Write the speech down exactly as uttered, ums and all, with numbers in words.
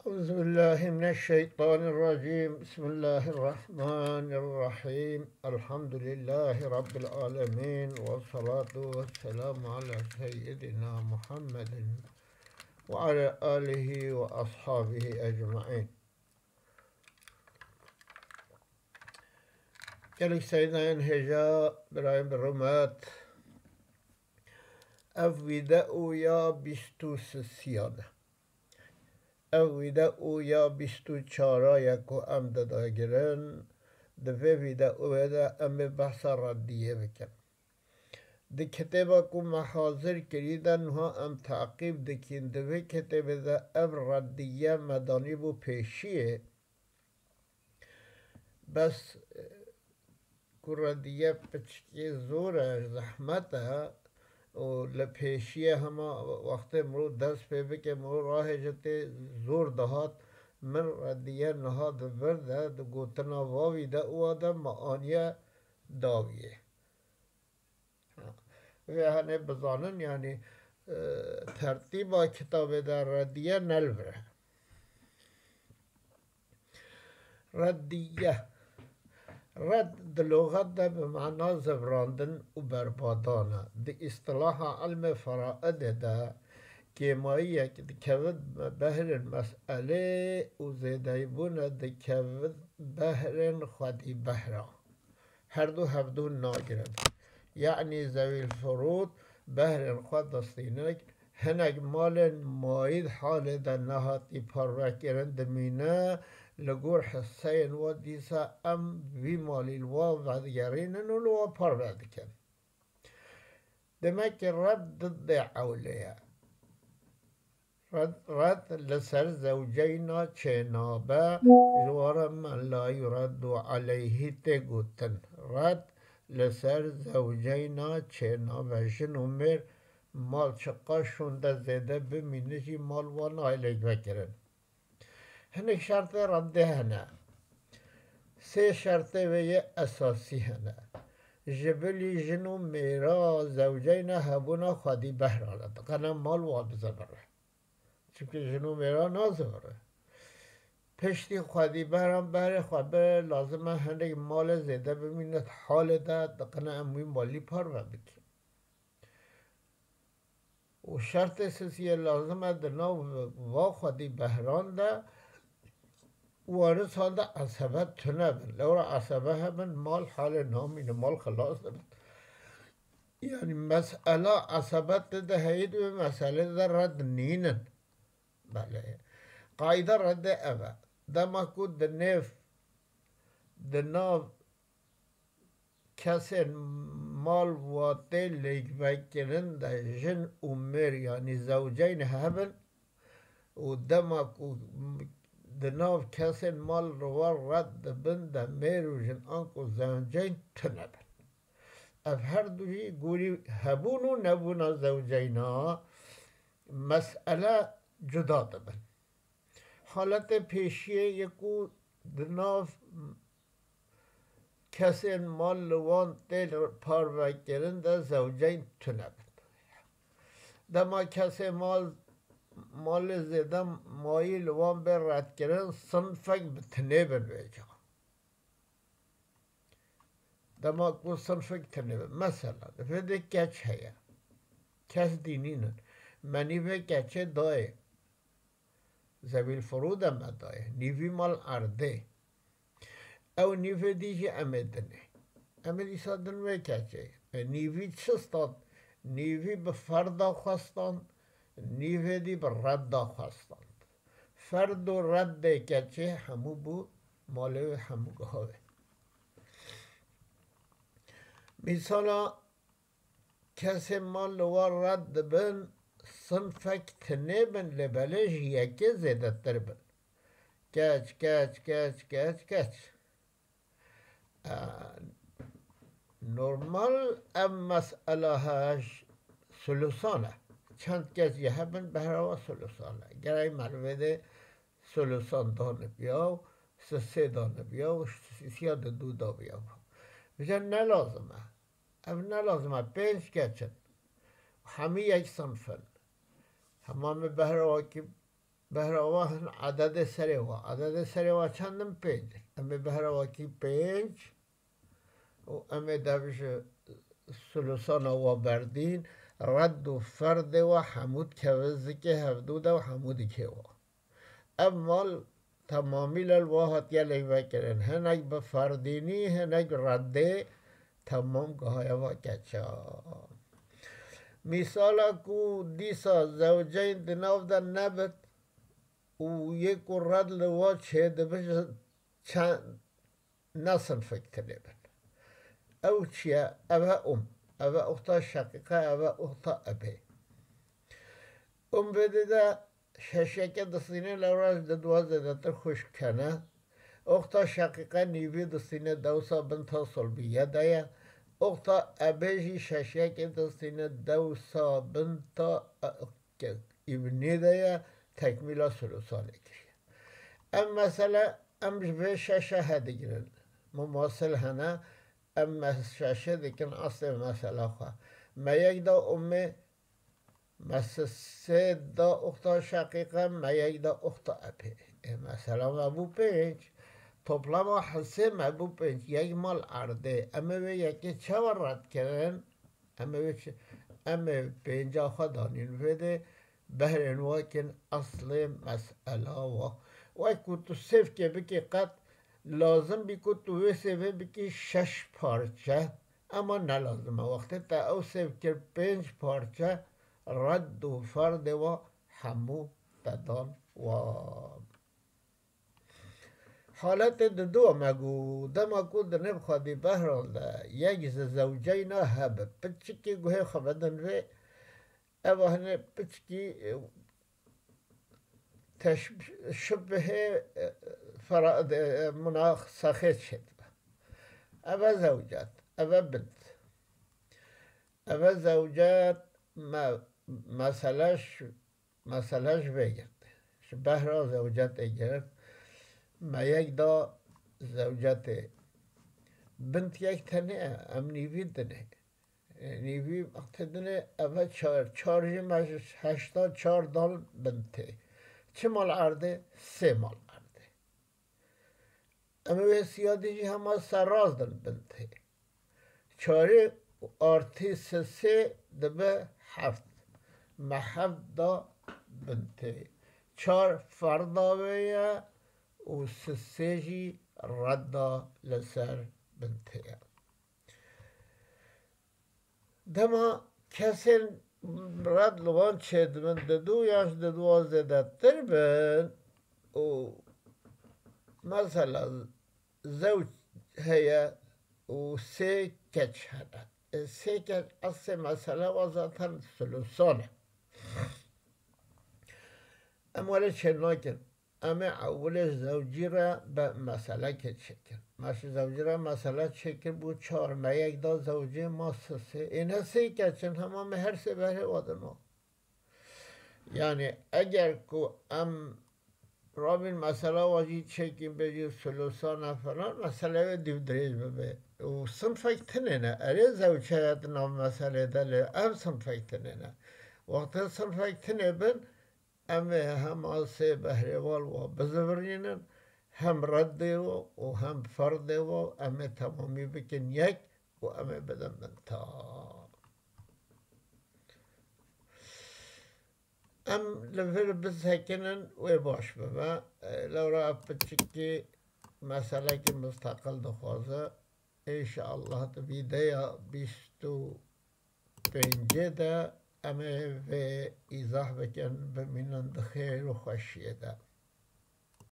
أعوذ بالله من الشيطان الرجيم. بسم الله الرحمن الرحيم. الحمد لله رب العالمين، والصلاة والسلام على سيدنا محمد وعلى آله وأصحابه أجمعين. Gelek seydayên hêja, birayên bi rûmet. Ev vîdeoya bîst û sisiyan e. Ev vîdeoya bîst û çara ye ku em didagirin. Di vê vîdeoyê de em ê behsa reddiyê bikin. Di kitêba ku me hazir kirî de niha em teqîb dikîn. Di vê kitêbê de ev reddiye me danîbû pêşiyê. Bes, e, ku reddiye piçkî zor e, zehmet e û li pêşiyê hema wextê mirov dest pê bike, mirov rahêje tê zor dihat. Min reddiye niha di vir de, di gotina vavî de û de me aniye dawiyê. Vê henê bizanin, yanî, e, tertîba kitabê de reddiye ne li vir e. Reddiye. Red di loxet de bi mana zivirandin û berbadan e. Di îstilaha ilmê feraidê de kêmayiyek dikevit behrên meselê û zêdeybûne dikevit behrên xwedî behra. Her du hevdu nagirin. Yanî zewîl furûd behrên xwe distînin, hinek malên mayî di halê de nehatî parvekirin dimîne, li gor hisseyên we dîsa em vî malî li we vedigerînin û li we parve dikin. Demek ki red didê ewlê ye. Red, red li ser zewceyna çênabe, ji we re men la yureddu aleyhî tê gotin. Red li ser zewceyna çênabe, jin û mêr mal çiqas şûnde zêde bimîne jî mal wan nayê lêkvekirin. Hinek şertê reddê hene. Sê şertê wê yê esasî hene. Ji bilî jin û mêra zewceyna hebûna xwedî behra re diqene mal wan bizivire. Çimkî jin û mêra nazivire. Piştî xwedî behran behrê xwe bi lazim e hinek malê zêde bimîne di halê de diqene em wî malî parve bikin. Û şertê sisiyê lazim e di nav va xwedî behran de û warisan de esebe tune bin. Lewra esebe hebin, mal halê namîne, mal xilas dibin. Yanî mesela esebe tê de heyî di wê meselê de red nînin. Belê. Qaîde redê ev e. Dema ku di nêv, di nav kesên mal wa tê lêkvekirin de jin û mêr, yanî zewceyn hebin û dema ku di nav kesên mal li wan red dibin de mêr û jin anku zewceyn tune bin. Ev her du jî gorî hebûn û nebûna zewceyna mesele cuda dibin. Haletê pêşiyê yê ku di nav kesên mal li wan tê parvekirin de zewceyn tune bin. Dema kesê mal, malê zêde mayî li wan bê redkirin, sinfek bi tinê bin vêca. Dema ku sinfek tune bin. Mesela, li vê de keç heye. Kes dî nînin. Me nîvê keçê dayê. Zewîl furûd e me dayê. Nîvî mal erdê. Ew nîvê dî jî em ê dinê. Em ê dîsa din wê keçê. E, nîvî çi stand? Nîvî bi ferda xwe stand, nîvê dî bi redda xwe stand. Ferd û reddê keçê hemû bû malê wê, hemû giha wê. Mîsala kesê mal li wan red dibin, sinfek tinê bin, lê belê ji yekê zêdetir bin. Keç, keç, keç, keç, keç. E, normal ev mesela he sulusan e. Çend kes jî hebin behra wan sulusan e. Gerek me li vê de sulusan danibiya û sisê danibiya û sisiya di du dabiya. Vêca ne lazim e. Ev ne lazim e. Pênc keç in. Hemî yek sinf in. Hema me behra wekî Behra wa hin ededê serê wa. Ededê serê wa çend in? Pênc in. Em ê behra wa kî pênc û em ê dev ji sulusana wa berdîn, red û ferdê wa hemû dikeve zikê hevdû de û hemû dikê wa. Ev mal temamî le li wa hatiye leyvekirin. Hinek bi ferdînî, hinek reddê temam gihaye va keça. Mîsala ku dîsa zewceyên di nav de nebit û yê ku red li wa çêdibin çend ne sinfek tune bin. Ew çi ye? Ev e um. Ev e uxta şeqîqe, ev e uxta ebê. Um vê dê de şeşeke distîne lewra ji di dua zêdetir xwişk hene. Uxta şeqîqe nîvî distîne dewsa bin ta solbiye de ye. Uxta ebê jî şeşeke distîne dewsa bin ta, e, ke-, îvnê de ye, tekmîla sulusanê kiriye. Ev mesele em ji vê şeşe he digirin. Mumasil hene, em mes-, şeşe dikin eslê mesela xwe. Me yek da umê, me sisê da uxta şeqîqe, me yek da uxta epê. Ê, mesela me bû pênc. Toplama hisê me bû pênc. Yek mal erdê. Em ê wê yekê çawa red kirin? Em ê wê çi? Em ê pênca xwe danîn vê dê, behrên we kin eslê mesela wa. Wek ku tu sêvkê bikî qet lazim bî ku tu wê sêvê bikî şeş parçe, ema ne lazim e. Wextê te ew sêv kir pênc parçe, red û ferdê wa hemû te dan wan. Haletê didu me got, dema ku di nêv xwedî behran de yek ji zewceyna hebe piçikî guhê xwe vedin vê, eva hinê piçikî, e, teş-, şibihê, e, fera-, de, e, muna sexê çêdibe. Eve zewcet, eve bint. Eve zewcet me-, mesele şu, Mesela ji vê girtî. Ji behra zewcetê girt. Me yek da zewcetê. Bint yek tenê, em nîvî dinê. E, nîvî wextê dinê, eve çar. Çar jî me ji heşta çar dan bintê. Çi mal erdê? Sê mal erdê. Em ê wê siyadî jî hema serrast din bintê. Çarê artı sisê dibe heft. Me heft da bintê. Çar ferda wê ye û sisê jî redda li ser bintê ye. Dema kesên red li wan çêdibin, didu yan ji diduwa zêdetir bin û mesela zewc heye û sê keç hene. E, sê keç eslê mesele wa zaten sulusan e. Em were çênakin. Em ê ewilê ji zewcî re be meselekê çêkin. Me ji zewcî re mesele çêkir bû çar, me yek da zewcê ma sisê. Ê ne sê keç in, hema me her sê behrê wa din o. Yani eger ku em rabîn mesela wa jî çêkîn bêjî sulusan e falan, mesele wê dîv dirêj bibe. Û sinfek tinê ne. Erê zewç heye di nav meselê de lê ev sinfek tinê ne. Wextê sinfek tinê bin, em ê hema sê behrê wa li wa bizivirînin, hem reddê wa û hem ferdê wa, em ê temamî bikin yek û em ê bidin binta. Em li vir bisekinin wê baş bibe. E, lewra ev piçikî meselekî musteqil dixwaze. Înşallah di vîdeya bîst û pêncê de em ê vê îzah bikin, bimînin di xêr û xweşiyê de.